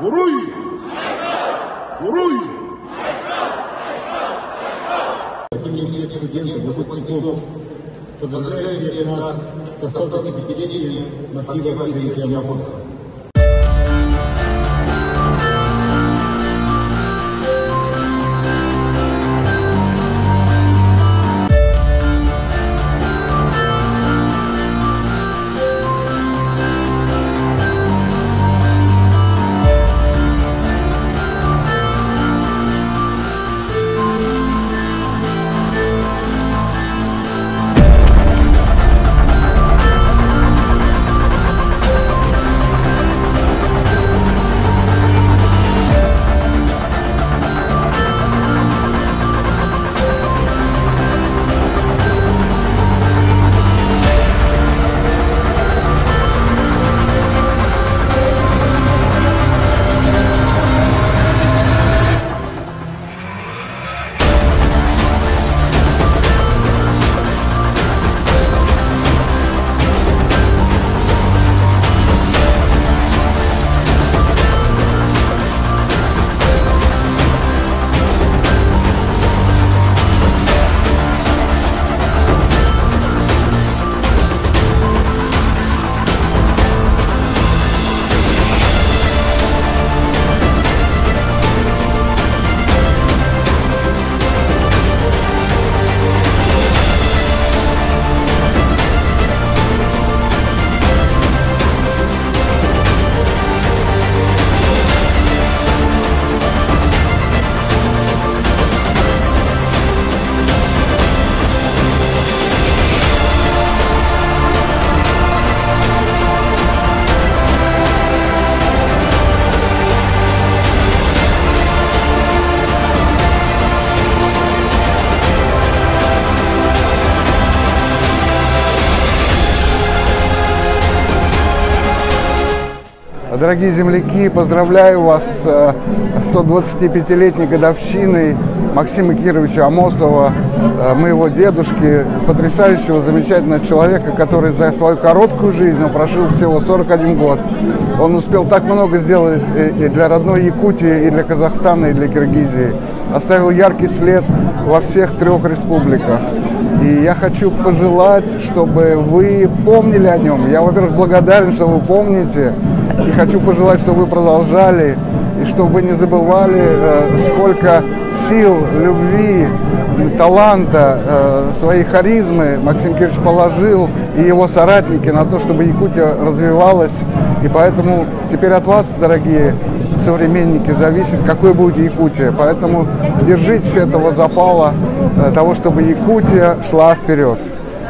Уруй! Уруй! Студентов, выпускников, поздравляю всех нас со 125-летием Максима Кировича Амосова. Дорогие земляки, поздравляю вас с 125-летней годовщиной Максима Кировича Амосова, моего дедушки, потрясающего, замечательного человека, который за свою короткую жизнь, он прожил всего 41 год. Он успел так много сделать и для родной Якутии, и для Казахстана, и для Киргизии. Оставил яркий след во всех трех республиках. И я хочу пожелать, чтобы вы помнили о нем. Я, во-первых, благодарен, что вы помните. И хочу пожелать, чтобы вы продолжали, и чтобы вы не забывали, сколько сил, любви, таланта, своей харизмы Максим Кирович положил и его соратники на то, чтобы Якутия развивалась. И поэтому теперь от вас, дорогие современники, зависит, какой будет Якутия. Поэтому держитесь этого запала, того, чтобы Якутия шла вперед.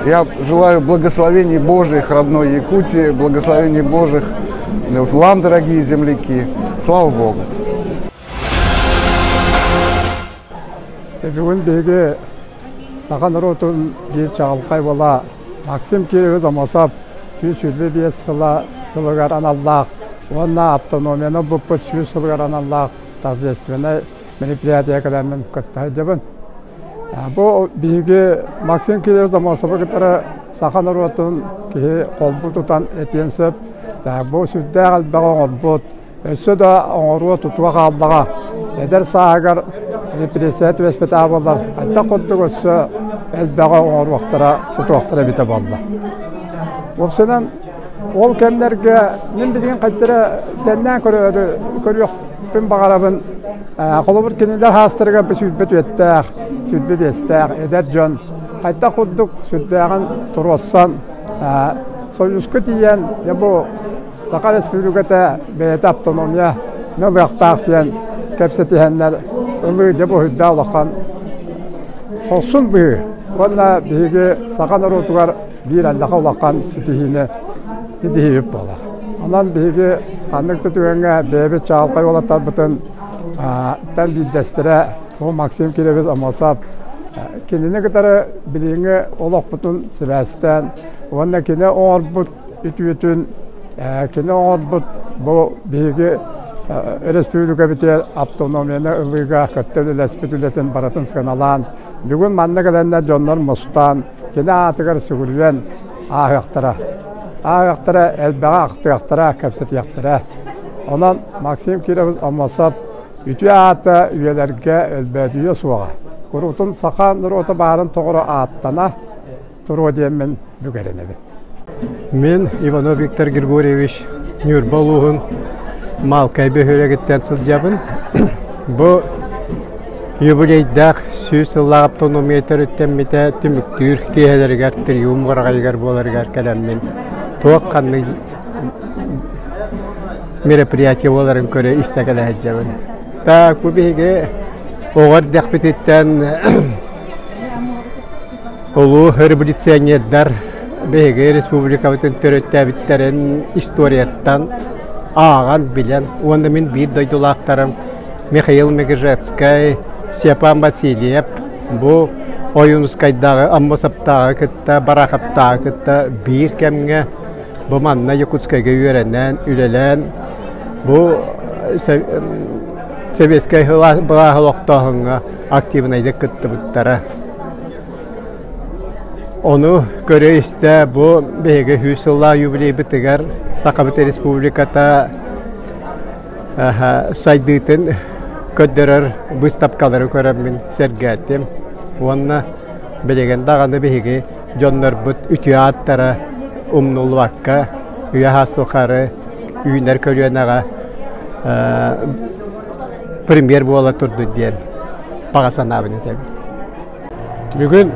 Я желаю благословений Божьих родной Якутии, благословений Божьих вам, дорогие земляки. Слава Богу! Бүгүн биһиги саха норуотун биир чаҕылхай уола Максим Кирович Амосов 125 сыла сылыгар аналлаах уонна автономияны ылбыппыт 100 сылыгар аналлаах торжественнай мероприятие кэлэммин кытта сылдьабын. Бу биһиги Максим Кирович Амосовы кытары саха норуотун киһи холбуу тутан этиэн сөп. Бу сүрдээх элбэҕи оҥорбут, өссө да оҥоруо тутуо хааллаҕа. Эдэр сааһыгар репрессия түбэспэтэх буоллар, хайдах курдук өссө элбэҕи оҥоруохтара, тутуохтара эбитэ буолла. Уопсайынан, ол кэмнэргэ мин билигин хайдара тэннээн көрөөрү көрүөхпүн баҕарабын. Холобур, кинилэр хаастарыгар бу сүүрбэ түөртээх, 25-тээх эдэр дьон хайдах курдук сүрдээҕин туруорсан Союзка тиийэн, дьэ бу Саха Республиката бэйэтэ автономия ылыахтаах диэн кэпсэтиһэннэр ылыы дьэ бу сүрдээх улахан хорсун быһыы уонна биһиги саха норуотугар биир аллаха улахан ситиһиини ситиһиибит буолар. Онон биһиги ханнык да түгэҥҥэ бэйэбит чаҕылхай уолаттарбытын тан биирдэстэрэ бу Максим Кирович Амосов кинини кытары билиҥҥи олохпутун сибээстээн уонна кини оҥорбут үтүөтүн кини оҥорбут бу биһиги өрөспүүбүлүкэбитигэр автономияны ылыыга кытта үлэлэспит үлэтин барытын сыаналаан бүгүн манна кэлэннэр дьоннор мустан кини аатыгар сүгүрүйэн ааһыахтара. Ааһыахтара, элбэҕи ахтыахтара, кэпсэтиэхтэрэ. Онон Максим Кирович Аммосов үтүө аата үйэлэргэ өлбөөдүйүө суоҕа. Куруутун саха норуота баарын тоҕоро ааттана туруо диэммин бүк эрэнэбин. Мин Иванов Виктор Григорьевич Ньурба улууһун Маалкай бөһүөлэгиттэн сылдьабын. Бу юбилейдаах 100 сыллаах автономия төрүттэммитэ түмүктүүр киэһэлэригэр триумф уораҕайыгар буоларыгар кэлэммин туох ханнык мероприятие буоларын көрө истэ кэлэ сылдьабын. Так, бу биһиги оҕо эрдэхпититтэн Улуу революционердар биһиги республикабытын төрүттээбиттэрин историяттан ааҕан билэн уонна мин биир дойдулаахтарым Михаил Мегежецкай, Степан Васильев бу Ойуунускайдааҕы Аммосовтааҕы кытта Бараховтааҕы кытта биир кэмҥэ бу манна Якутскайга үөрэнэн, үлэлээн бу сэбиэскэй былааһы олохтооһуҥҥа активнайдык кыттыбыттара. Ону көрө-истэ бу биһиги 100 сыллаах юбилейбытыгар Сахабыт Республиката сайдыытын көрдөрөр быыстапкалары көрөммүн сэргээтим уонна билигин даҕаны биһиги дьоннорбут үтүө ааттара умнуллубакка үйэ-саас тухары үүнэр көлүөнэҕэ премьер буола турдун диэн баҕа санаабын этэбин. Бүгүн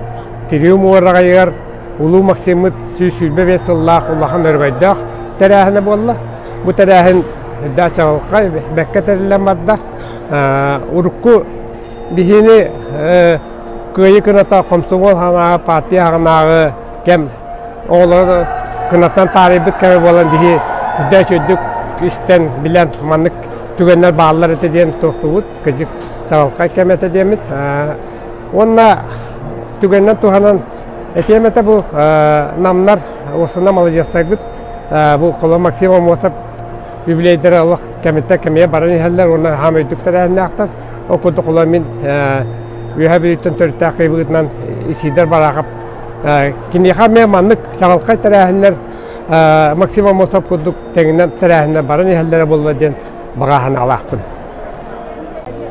Тирии муораҕайыгар Улуу Максиммыт 125 сыллаах улахан өрөгөйдөөх тэрээһинэ буолла. Бу тэрээһин үрдээх чаҕылхай бэккэ тэриллэн барда. Урукку биһини кыайыы кыната хомсомуол хаҥааҕы партия хаҥанааҕы кэм оҕолору кынаттан таарыйбыт кэмэ буолан биһи үрдээх үчүгэйдик истэн билэн маннык түгэннэр бааллар этэ диэн туохтуубут кыдьык чаҕылхай кэм этэ диэммит уонна түгэнинэн туһанан этиэм этэ бу намнар уосуна маладьыастаргыт бу холо Максим Аммосов юбилейдара олох кэмиттэн кэмигэр баран иһэллэр уонна хаам өйдүк тэрээһиннээхтэр ол курдук холо мин Үөһээ Бүлүүттэн төрүттээх кыйбыытынан Исидор Барахов киниэхэ эмиэ маннык чаҕылхай тэрээһиннэр Максим Аммосов курдук тэҥинэн тэрээһиннэр баран иһэллэрэ буолла диэн баҕа санаалаахпын.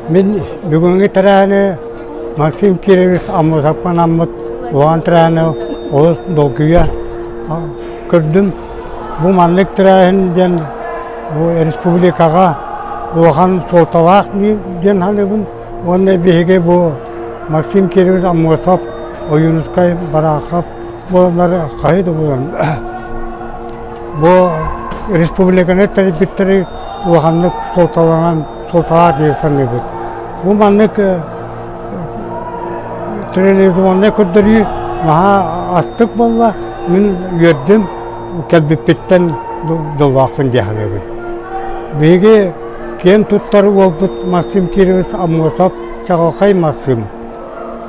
Мин бүгүҥҥү тэрээһини Максим Кирович Аммосовка анаммыт улахан тэрээһини олус долгуйа көрдүм. Бу маннык тэрээһин диэн бу республикаҕа улахан суолталаах диэн саныыбын. Уонна биһиги бу Максим Кирович Аммосов, Ойуунускай, Барахов буоланнар хаһыы да буолан бу республиканы тэрийбиттэри улаханнык суолталанан суолталаах дии саныыбыт. Бу маннык телевизионнай көрдөрүү наһаа астык буолла. Мин үөрдүм, кэлбиппиттэн дьоллоохпун дии саныыбын. Биһиги киэн туттар уолбут Максим Кирович Аммосов чаҕылхай Максим.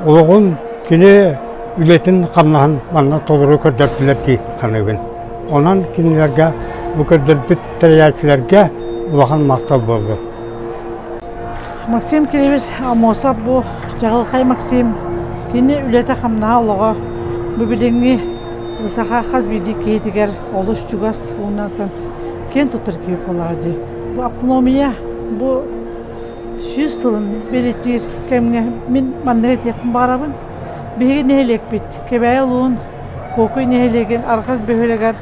Олоҕун кини үлэтин хамнаһын манна толору көрдөрдүлэр дии саныыбын. Онон кинилэргэ бу көрдөрбүт тэрийээччилэргэ улахан махтал буоллун. Максим Кирович Аммосов бу чаҕылхай Максим кини үлэтэ-хамнаһа олоҕо бу билиҥҥи саха хас биирдии киһитигэр олус чугас уонна киэн туттар киһи буоллаҕа дии. Бу автономия бу 100 сылын бэлиэтиир кэмҥэ мин маннык этиэхпин баҕарабын. Биһиги нэһилиэкпит Кэбээйи улууһун Куокуй нэһилиэгин Арҕас бөһүөлэгэр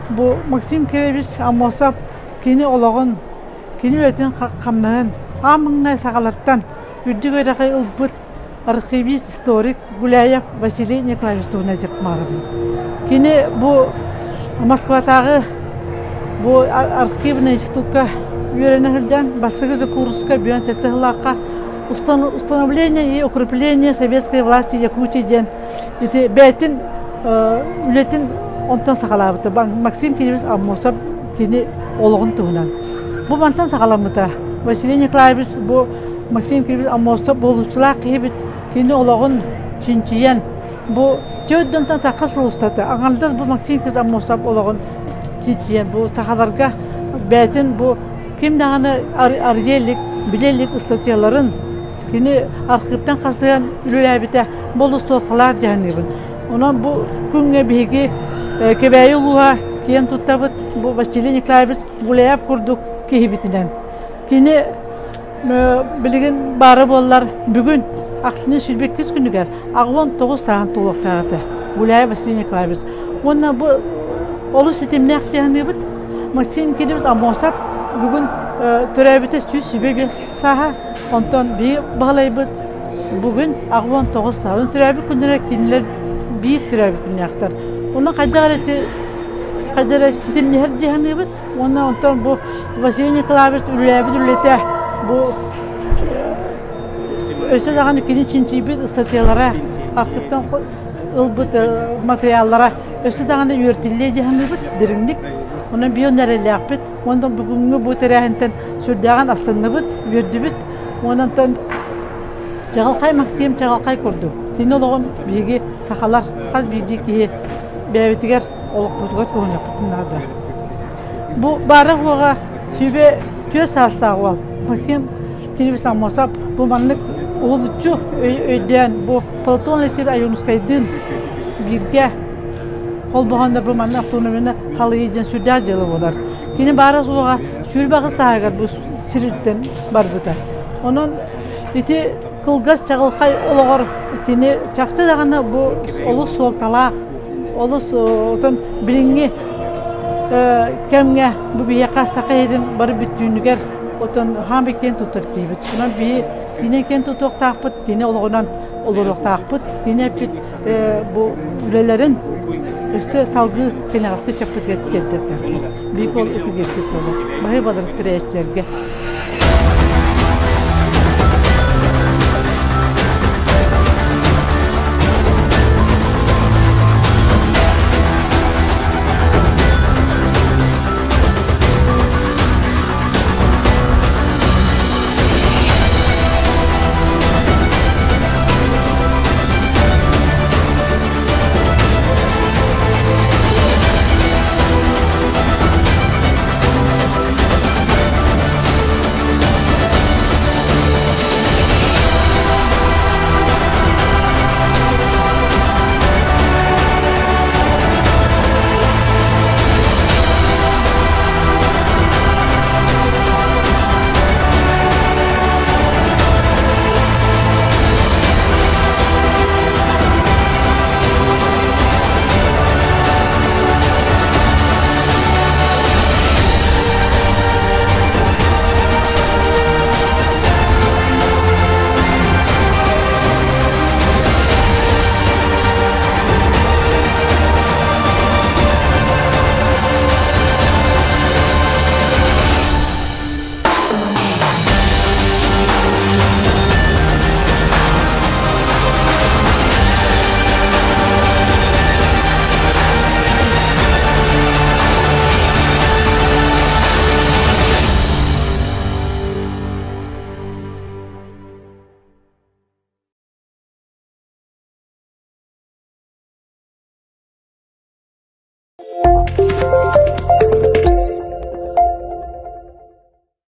бу Максим Кирович Аммосов кини олоҕун, кини үлэтин хамнаһын аан маҥнай саҕалартан үрдүк үөрэҕи ылбыт архивист, историк Гуляев Василий Николаевич туһунан этиэх баҕарабын. Кини бу Москватааҕы бу архивный институкка үөрэнэ сылдьан бастакы курска бүөн сэттэ сыллаахха установление и укрепление советской власти Якутии диэн ити бэйэтин үлэтин онтон саҕалаабыта. Максим Кириллович Аммосов кини олоҕун туһунан. Бу мантан саҕаламмыта. Василий Николаевич бу Максим Кириллович Аммосов буолууччулаах киһибит кини олоҕун чинчийэн бу төрдөнтөн тахха сыл устата аҥардас бу Максим Кириллович Аммосов олоҕун чинчийэн бу сахаларга бэйэтин бу ким даҕаны арыйа илик, билэ илик ыстатыйаларын кини архыыптан хасыһан үлэлээбитэ бу олус суолталаах дьаһаныыбын. Онон бу күҥҥэ биһиги Кэбээйи улууһа киэн туттабыт. Бу Василий Николаевич Гуляев курдук киһибитинэн. Кини билигин баара буоллар бүгүн ахсынньы 22 күнүгэр 89 сааһын туолуохтаах этэ Гуляев Василий Николаевич. Уонна бу олус ситимнээх дьаһаныыбыт Максим Кириллович Аммосов бүгүн төрөөбүтэ 125 сааһа, онтон биир баһылайбыт бүгүн 89 сааһа. Төрөөбүт күннэрэ кинилэр биир төрөөбүт күннээхтэр. Онно хайдах эрэ ити хайдах эрэ ситимнэһэр дьаһаныыбыт. Уонна онтон бу Василий Николаевич үлэлээбит үлэтэ бу өссө даҕаны кини чинчийбит ыстатыйалара, архыыптан ылбыт материаллара өссө даҕаны үөртиллиэ дьаһаныыбыт дириҥник. Онон биир эрэллээхпит. Уонна бүгүҥҥү бу тэрээһинтэн сүрдээҕин астынныбыт, үөрдүбүт. Уонна онтон Чаҕылхай Максим чаҕылхай курдук. Кини олоҕун биһиги сахалар хас биирдии киһи бэйэбитигэр олохпутугар туһаныахпытын наада. Бу баара-суоҕа сүбэ түөрт саастаах уол Максим Кириллович Аммосов бу маннык уһулуччу өйдөөн бу Платон Алексеевич Ойуунускайдыын бииргэ холбоһон да бу манна автономияны халыйыы диэн сүрдээх дьыала буолар. Кини баара-суоҕа 28 сааһыгар бу сириттэн барбыта. Онон ити кылгас чаҕылхай олоҕор кини чахчы даҕаны бу олус суолталаах, олус отон билиҥҥи кэмҥэ бу биһиэхэ саха иһин бары бүттүүнүгэр отон хаамый киэн туттар киһибит. Онон биһи кини киэн тутуохтаахпыт, кини олоҕунан олоруохтаахпыт, кини эппит бу үлэлэрин өссө салгыы кэнэҕэски чаппытыгар тиэрдиэхтээхпит. Биир ол ытыгыахпыт буолар. Баһы балар тэрээччилэргэ.